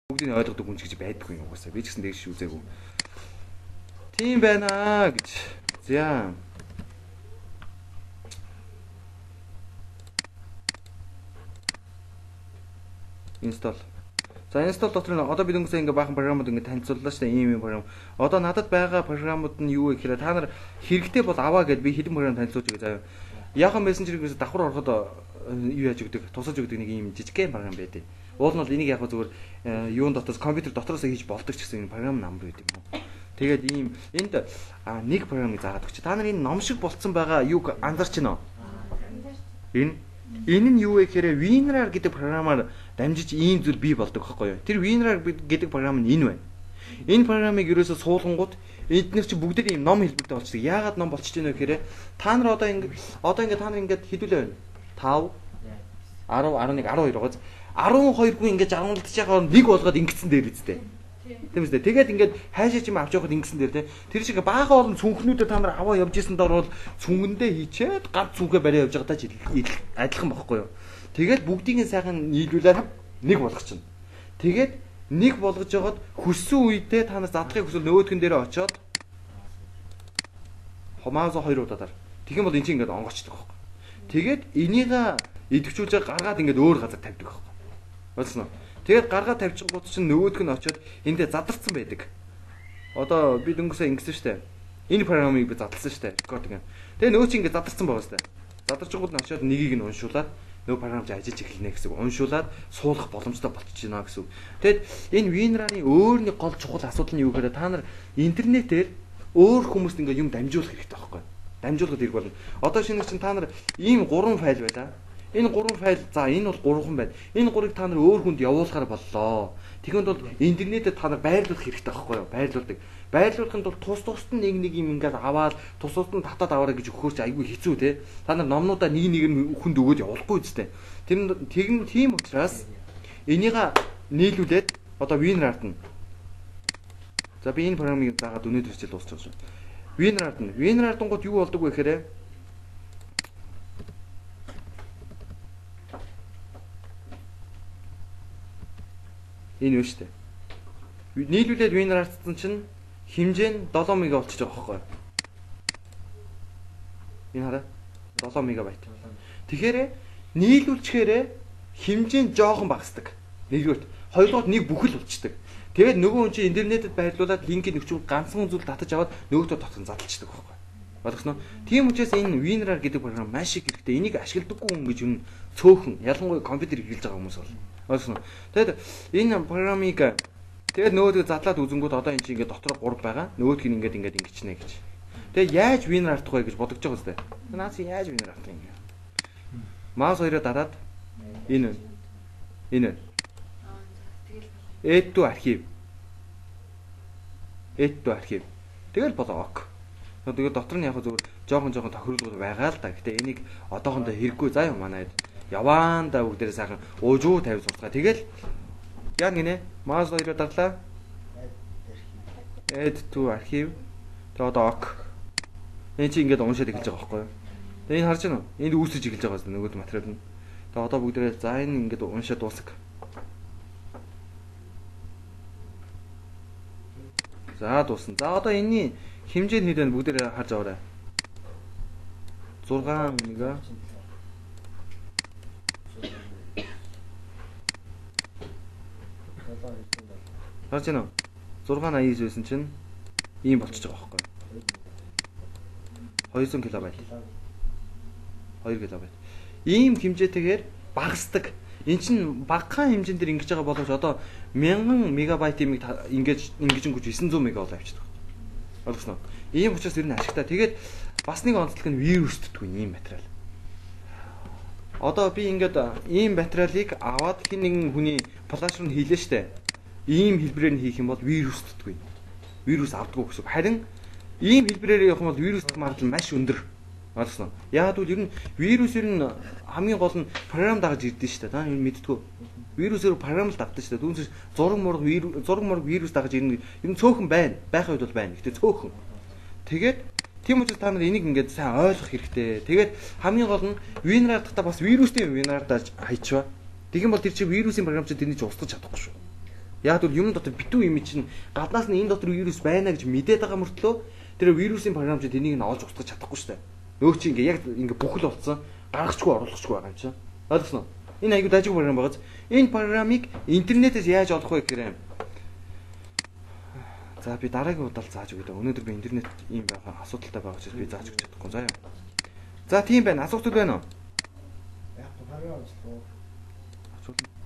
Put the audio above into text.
Бүгдийг ойлгодог хүн ч гэж байдаггүй юм угаасаа. Би ч гэсэн тэгш үзээгүй. Тийм байна гэж. За. Install. За install дотор нь одоо бид өнгөсөө ингээ баахан програмууд ингээ танилцууллаа шүү дээ. Ийм юм програм. Одоо надад байгаа програмууд нь юу вэ гэхээр та нар хэрэгтэй бол аваа гэд би хэдэн програм танилцуулж өгье заяа. Яахан мессенжер-ээс давхар ороход юу яаж өгдөг, тусаж өгдөг нэг ийм жижигхэн програм байдаг. Уул нь бол энийг яг зүгээр юун дотроос компьютер дотроос хийж болдог ч гэсэн энэ програм намар байд юм уу. Тэгээд ийм энд нэг програмыг заагаад өгч. Та нар энэ ном шиг болцсон байгаа юуг анзаарч байна уу? Энэ нь юу вэ гэхээр WinRAR гэдэг програмаар дамжиж ийм зүйл бий болдог байхгүй юу? Тэр WinRAR гэдэг програм нь энэ байна. Энэ програмыг ерөөсөө суулгангууд эднэр чи бүгдээр ийм ном хэлбэртэй болчихдог. Яагаад ном болчихж байна вэ гэхээр та нар одоо ингэ та нар ингээд хэдүүлээ байна. 5 10 11 12 байгааз 12 хүн ингээд жаргалдаж байгаа нэг болгоод ингэсэн дээр үсттэй. Тийм үстэй. Тэгээд ингээд хайшаа чим авч явахад ингэсэн дээр те. Тэр шиг баахан олон цүнхнүүдээ та нар аваа явж исэн дор бол цүнгэндээ хийчээд ганц цүнхээ бариа явж байгаадаа ч адилхан бохгүй юу. Тэгээд бүгдийг нь сайхан нийлүүлээд нэг болгочихно. Тэгээд нэг болгож жагаад хүссэн үедээ та нар задлахыг хүсвэл нөөдгөн дээрээ очиод маусаа 2 удаа дар. Тэгэх юм бол эн чинь ингээд онгоцдог байхгүй. Тэгээд энийг идэвхжүүлж гаргаад ингээд өөр газар тавьдаг байхгүй. Ойлгосноо. Тэгээд гаргаа тавьчихгууд чинь нөгөөх нь очиод эндээ задарсан байдаг. Одоо би дөнгөсөө ингэсэн штэ. Энэ програмыг би задлсан штэ. Рекорд гэн. Тэгээд нөгөө чинь ингээд задарсан байгаа штэ. Задарчгууд нь очиод нэгийг нь уншуулад нөгөө програм чинь ажиллаж эхэлнэ гэсэн. Уншуулад суулгах боломжтой болчихж байна гэсэн. Тэгэд энэ WinRAR-ын өөр нэг гол чухал асуудал нь юу гэхээр та нар интернетээр өөр хүмүүст ингээд юм дамжуулах хэрэгтэй байхгүй. Дамжуулахад хэрэг болно. Одоо шинээр чинь та нар ийм 3 файл байлаа. Энэ 3 файл, за энэ бол 3хан байна. Энэ 3-ыг та нар өөр хүнд явуулахар боллоо. Тэгэхэд бол интернетэд та нар байрлуулах хэрэгтэй байхгүй юу? Байрлуулдаг. Байрлуулахын тулд тус тусд нь нэг нэг юм ингээд аваад тус тусд нь татаад аваарай гэж өгөхөөр чи айгүй хэцүү те. Та нар номнуудаа нэг нэг нь хүнд өгөөд явуулахгүй үстэй. Тийм учраас энийг нийлүүлээд одоо WinRAR-т нь. За би энэ програмыг заагаад өнөөдөр хичээл дуусчих шүү. WinRAR-т нь. WinRAR-д юу болдог вэ гэхээр энэ юу шүү дээ. Нийлүүлээд WinRAR-тсан чинь хэмжээ нь 7 мега болчихж байгаа байхгүй юу? Энэ хараа 7 мегабайт. Тэгэхээр нийлүүлчихээрээ хэмжээ нь жоохон багасдаг. Нэгдүгээрт, хоёрдугаарт нэг бүхэл болчихдог. Тэгээд нөгөө хүн чинь интернетэд байрлуулад линкийг өгчүүл ганцхан зүйл татаж аваад нөгөөдөө дотор нь задлчихдаг байхгүй юу? Ойлгосноо? Тийм учраас энэ WinRAR гэдэг програм маш их хэрэгтэй. Энийг ашигладаггүй хүн гэж юм цөөхөн, ялангуяа компьютер хэрэглэж байгаа хүмүүс бол. Ойлгосноо. Тэгээд энэ програмыг тэгээд нөгөөдгөө задлаад үзэнгүүт одоо энэ чинь ингээд дотор 3 байгаа. Нөгөөх нь ингээд ингээд ингэчнэ гэж. Тэгээд яаж WinRAR ардах вэ гэж бодож байгаа зү. Наац яаж WinRAR ардах юм бэ? Маус хоёроо дараад энэ энэ. Add to archive. Add to archive. Тэгэл болоо ок. Тэгээд дотор нь яг зөвхөн жоохон жоохон тохируулгууд байгаа л да. Гэтэ энийг одоохондоо хэрэггүй заа юм манайд. Яваандаа бүгдээрээ сайхан уужуу тавь сурцгаа. Тэгэл яа гинэ? Маус хоёроо дарлаа. Add to archive. Тэгээ одоо ок. Энэ чи ингээд уншаад эхэлж байгаа байхгүй юу? Тэгээ энэ харж байна уу? Энд үүсэж эхэлж байгаа юм нөгөөд материал нь. Тэгээ одоо бүгдээрээ за энэ ингээд уншаад дуусах. За дуусна. За одоо энэний хэмжээ нь хэд вэ? Бүгдээрээ харж аваарай. 6 мега. Харж байна уу? 689 байсан чинь ийм болчихж байгаа байхгүй юу? 200 килобайт. 2 килобайт. Ийм хэмжээтэйгээр багасдаг. Эн чинь багахан хэмжээнд дээр ингэж байгаа боловч одоо 1000 мегабайт имийг ингэж ингэж 900 мега болоо авчдаг. Ойлгосноо? Ийм учраас ер нь ашигтай. Тэгээд бас нэг онцлог нь вирустдэггүй ийм материал. Одоо би ингээд ийм материалыг аваад хин нэгэн хүний флаш руу хийлээ штэ. Ийм хэлбэрээр нь хийх юм бол вирустдэггүй. Вирус авдаггүй гэсэн. Харин ийм хэлбэрээр явах юм бол вирус магадлал маш өндөр. Ойлгосноо? Яагаад гэвэл ер нь вирус ер нь хамгийн гол нь програм дагаж ирдэ штэ. Та энэ мэддэггүй. Вирус ер програм л дагдаг штэ. Түүнээс зураг мураг вирус дагаж ирнэ. Ер нь цөөхөн байна. Байхын үед бол байна. Гэтэ цөөхөн. Тэгээд тийм учраас та нар энийг ингээд сайн ойлгох хэрэгтэй. Тэгээд хамгийн гол нь WinRAR дахта бас вирустэй WinRAR даж хайчваа. Тэгэх юм бол тэр чинь вирусын програм чинь тэрний чинь устгах чадахгүй шүү. Яг бол юм дотор битүү юм чинь гаднаас нь энэ дотор вирус байна гэж мэдээд байгаа мөртлөө тэр вирусын програм чинь тэнийг нь олж устгах чадахгүй шүү дээ. Нөө чи ингээ яг ингээ бүхэл болсон гаргachгүй оруулахчгүй байгаа юм чинь. Ойлгосноо? Энэ аягүй дажиг програм байгааз энэ програмыг интернетээс яаж олох вэ гэхээр за би дараагийн удаа зааж өгье. Өнөөдөр би интернет ийм байгаа асуудалтай байгаа учраас би зааж өгч чадахгүй. За яа. За тийм байна. Асуух зүйл байна уу? Яг програм ажиллах уу? Асуулна.